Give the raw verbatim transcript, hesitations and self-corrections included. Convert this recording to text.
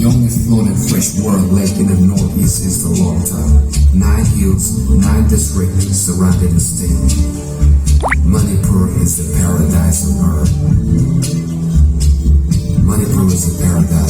Only floating freshwater lake in the northeast is the Lawngtlai. Nine hills, nine districts surrounded the state. Manipur is the paradise on earth. Manipur is the paradise.